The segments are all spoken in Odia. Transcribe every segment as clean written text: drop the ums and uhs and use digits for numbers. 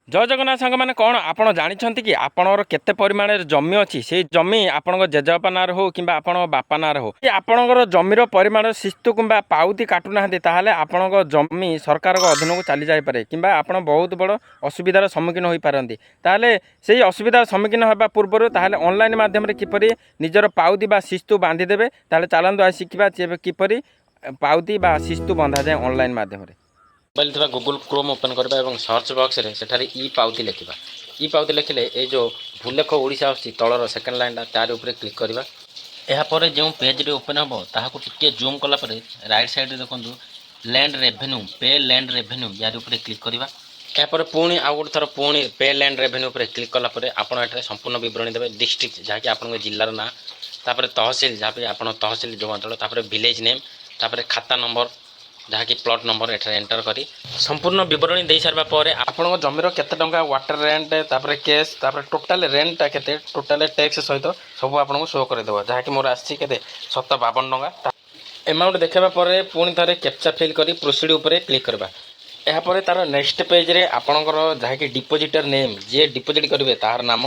ଜୟ ଜଗନ୍ନାଥ ସାଙ୍ଗମାନେ, କ'ଣ ଆପଣ ଜାଣିଛନ୍ତି କି ଆପଣଙ୍କର କେତେ ପରିମାଣରେ ଜମି ଅଛି? ସେଇ ଜମି ଆପଣଙ୍କ ଜେଜେବାପା ନାଁରେ ହଉ କିମ୍ବା ଆପଣଙ୍କ ବାପା ନାଁରେ ହଉ, ଯଦି ଆପଣଙ୍କର ଜମିର ପରିମାଣ ଶିସ୍ତୁ କିମ୍ବା ପାଉତି କାଟୁନାହାନ୍ତି, ତାହେଲେ ଆପଣଙ୍କ ଜମି ସରକାରଙ୍କ ଅଧୀନକୁ ଚାଲି ଯାଇପାରେ କିମ୍ବା ଆପଣ ବହୁତ ବଡ଼ ଅସୁବିଧାର ସମ୍ମୁଖୀନ ହୋଇପାରନ୍ତି। ତାହେଲେ ସେଇ ଅସୁବିଧାର ସମ୍ମୁଖୀନ ହେବା ପୂର୍ବରୁ ତାହେଲେ ଅନଲାଇନ୍ ମାଧ୍ୟମରେ କିପରି ନିଜର ପାଉତି ବା ଶିସ୍ତୁ ବାନ୍ଧିଦେବେ? ତାହେଲେ ଚାଲନ୍ତୁ ଆଜି ଶିଖିବା ଯେ କିପରି ପାଉତି ବା ଶିସ୍ତୁ ବନ୍ଧାଯାଏ ଅନଲାଇନ୍ ମାଧ୍ୟମରେ। ମୋବାଇଲ ଥିବା ଗୁଗୁଲ୍ କ୍ରୋମ୍ ଓପନ୍ କରିବା ଏବଂ ସର୍ଚ୍ଚ ବକ୍ସରେ ସେଠାରେ ଇ ପାଉତି ଲେଖିବା। ଇ ପାଉତି ଲେଖିଲେ ଏଇ ଯେଉଁ ଭୂଲେଖ ଓଡ଼ିଶା ଆସୁଛି, ତଳର ସେକେଣ୍ଡ ଲାଇନ୍ଟା, ତାରି ଉପରେ କ୍ଲିକ୍ କରିବା। ଏହାପରେ ଯେଉଁ ପେଜ୍ଟି ଓପନ୍ ହେବ, ତାହାକୁ ଟିକିଏ ଜୁମ୍ କଲା ପରେ ରାଇଟ୍ ସାଇଡ଼୍ରେ ଦେଖନ୍ତୁ land revenue, pay land revenue, ୟାରି ଉପରେ କ୍ଲିକ୍ କରିବା। ଏହାପରେ ପୁଣି ଆଉ ଗୋଟେ ଥର ପୁଣି ପେ ଲ୍ୟାଣ୍ଡ ରେଭେନ୍ୟୁ ଉପରେ କ୍ଲିକ୍ କଲା ପରେ ଆପଣ ଏଠାରେ ସମ୍ପୂର୍ଣ୍ଣ ବିବରଣୀ ଦେବେ। ଡିଷ୍ଟ୍ରିକ୍ଟ, ଯାହାକି ଆପଣଙ୍କ ଜିଲ୍ଲାର ନାଁ, ତାପରେ ତହସିଲ, ଯାହାକି ଆପଣ ତହସିଲ ଯେଉଁ ଅଞ୍ଚଳ, ତାପରେ ଭିଲେଜ୍ ନେମ୍, ତାପରେ ଖାତା ନମ୍ବର, ଯାହାକି ପ୍ଲଟ୍ ନମ୍ବର, ଏଠାରେ ଏଣ୍ଟର କରି ସମ୍ପୂର୍ଣ୍ଣ ବିବରଣୀ ଦେଇସାରିବା ପରେ ଆପଣଙ୍କ ଜମିର କେତେ ଟଙ୍କା ୱାଟର ରେଣ୍ଟ, ତାପରେ କେସ୍, ତାପରେ ଟୋଟାଲ ରେଣ୍ଟଟା କେତେ, ଟୋଟାଲ ଟ୍ୟାକ୍ସ ସହିତ ସବୁ ଆପଣଙ୍କୁ ଶୋ କରିଦେବ। ଯାହାକି ମୋର ଆସିଛି କେତେ, 752 ଟଙ୍କା। ଏମାଉଣ୍ଟ ଦେଖାଇବା ପରେ ପୁଣି ଥରେ କ୍ୟାପଚା ଫିଲ୍ କରି ପ୍ରୋସିଡ଼ ଉପରେ କ୍ଲିକ୍ କରିବା। ଏହାପରେ ତା'ର ନେକ୍ସଟ ପେଜ୍ରେ ଆପଣଙ୍କର ଯାହାକି ଡିପୋଜିଟର ନେମ୍, ଯିଏ ଡିପୋଜିଟ୍ କରିବେ ତାହାର ନାମ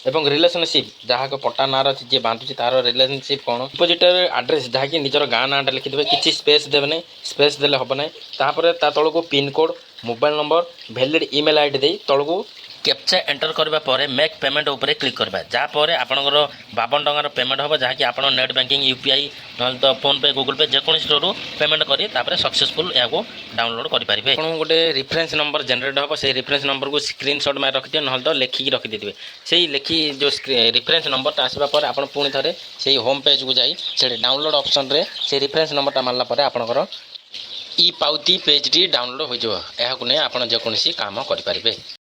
ଏବଂ ରିଲେସନସିପ୍, ଯାହାକୁ ପଟ୍ଟା ନାଁରେ ଅଛି, ଯିଏ ବାନ୍ଧୁଛି ତାହାର ରିଲେସନସିପ୍ କ'ଣ, ଡିପୋଜିଟର ଆଡ୍ରେସ୍, ଯାହାକି ନିଜର ଗାଁ ନାଁଟା ଲେଖିଦେବେ। କିଛି ସ୍ପେସ୍ ଦେବେ ନାହିଁ, ସ୍ପେସ୍ ଦେଲେ ହେବ ନାହିଁ। ତାପରେ ତା ତଳକୁ pincode, mobile number, valid email ID ଦେଇ ତଳକୁ କ୍ୟାପଚା ଏଣ୍ଟର କରିବା ପରେ ମେକ୍ ପେମେଣ୍ଟ ଉପରେ କ୍ଲିକ୍ କରିବା, ଯାହାପରେ ଆପଣଙ୍କର 52 ଟଙ୍କାର ପେମେଣ୍ଟ ହେବ, ଯାହାକି ଆପଣ ନେଟ୍ ବ୍ୟାଙ୍କିଂ, ୟୁପିଆଇ, ନହେଲେ ତ ଫୋନ୍ପେ, ଗୁଗୁଲ୍ ପେ, ଯେକୌଣସିରୁ ପେମେଣ୍ଟ କରି ତାପରେ ସକ୍ସେସଫୁଲ୍ ଏହାକୁ ଡାଉନଲୋଡ଼ କରିପାରିବେ। ଆପଣଙ୍କୁ ଗୋଟେ ରିଫରେନ୍ସ ନମ୍ବର ଜେନେରେଟ୍ ହେବ। ସେଇ ରିଫରେନ୍ସ ନମ୍ବରକୁ ସ୍କ୍ରିନସଟ୍ ମାରି ରଖିଥିବେ, ନହେଲେ ତ ଲେଖିକି ରଖିଦେଇଥିବେ। ସେଇ ଲେଖି ଯେଉଁ ରିଫରେନ୍ସ ନମ୍ବରଟା ଆସିବା ପରେ ଆପଣ ପୁଣି ଥରେ ସେଇ ହୋମ୍ ପେଜ୍କୁ ଯାଇ ସେଠି ଡାଉନଲୋଡ଼ ଅପସନ୍ରେ ସେଇ ରିଫରେନ୍ସ ନମ୍ବରଟା ମାରିଲା ପରେ ଆପଣଙ୍କର ଇ ପାଉତି ପେଜ୍ଟି ଡାଉନଲୋଡ଼ ହୋଇଯିବ। ଏହାକୁ ନେଇ ଆପଣ ଯେକୌଣସି କାମ କରିପାରିବେ।